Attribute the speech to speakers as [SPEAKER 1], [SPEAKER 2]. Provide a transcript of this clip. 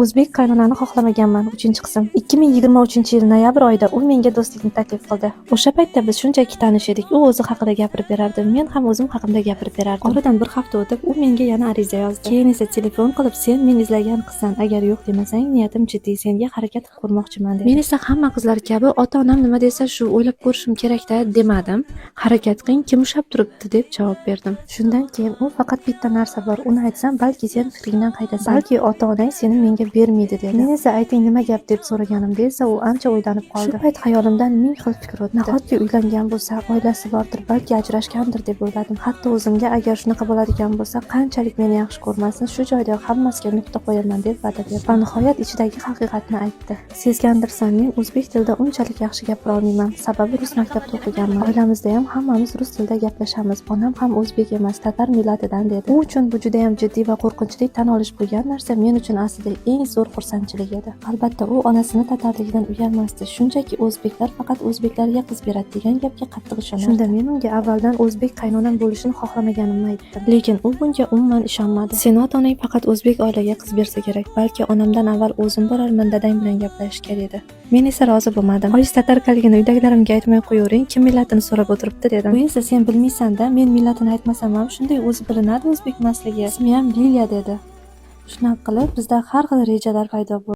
[SPEAKER 1] O'zbek qaynonani xohlamaganman. 3-qism. 2023-yil noyabr oyida u menga do'stlikni taklif qildi. O'sha paytda biz shunchaki tanish edik. U o'zi haqida gapirib berardi, men ham o'zim haqimda gapirib berardim. Oradan bir hafta o'tib, u menga yana ariza yozdi. Keyin esa telefon qilib, "Sen men izlagan qizsan, agar yo'q demasang, niyatim jiddiy, senga harakat qilib ko'rmoqchiman", dedi. Men esa hamma qizlar kabi ota-onam nima desa shu, o'ylab ko'rishim kerak-da demadim. "Harakat qiling, kim ushlab turibdi", deb javob berdim. Shundan keyin u "Faqat bitta narsa bor, uni aytsam, balki sen fikringdan qaytasan, balki ota-onang seni menga bermaydi", dedi. Men esa "Ayting, nima gap?" deb so'raganimda esa u ancha o'ylanib qoldi. Shu payt xayolimdan ming xil fikr o'tdi. Nahotki uylangan bo'lsa, oilasi bordir, balki ajrashgandir deb o'yladim. Hatto o'zimga agar shunaqa bo'ladigan bo'lsa, qanchalik meni yaxshi ko'rmasin, shu joyda hammasiga nuqta qo'yaman deb va'da berdim. Va nihoyat ichidagi haqiqatni aytdi. "Sezgandirsan, men o'zbek tilida unchalik yaxshi gapira olmayman. Sababi rus maktabida o'qiganman. Oilamizda ham hammamiz rus tilida gaplashamiz. Onam ham o'zbek emas, tatar millatidan", dedi. U uchun bu judayam jiddiy va qo'rqinchli tan olish bo'lgan narsa men uchun aslida eng zo'r xursandchilik edi. Albatta, u onasini tatarligidan uyalmasdi. Shunchaki o'zbeklar faqat o'zbeklarga qiz beradi degan gapga qattiq ishonardi. Shunda men unga avvaldan o'zbek qaynonam bo'lishini xohlamaganimni aytdim. Lekin u bunga umuman ishonmadi. "Seni ota-onang faqat o'zbek oilaga qiz bersa kerak. Balki onamdan avval o'zim borarman dadang bilan gaplashishga", dedi. Men esa rozi bo'lmadim. "Oyingiz татарка ligini uydagilarimga aytmay qo'yavering, kim millatini so'rab o'tiribdi", dedim. U esa "Sen bilmaysan-da, men millatini aytmasam ham shunday o'zi bilinadi o'zbek emasligi. Ismi ham Liliya", dedi. Shunaqa qilib bizda har xil rejalar paydo bo'ldi.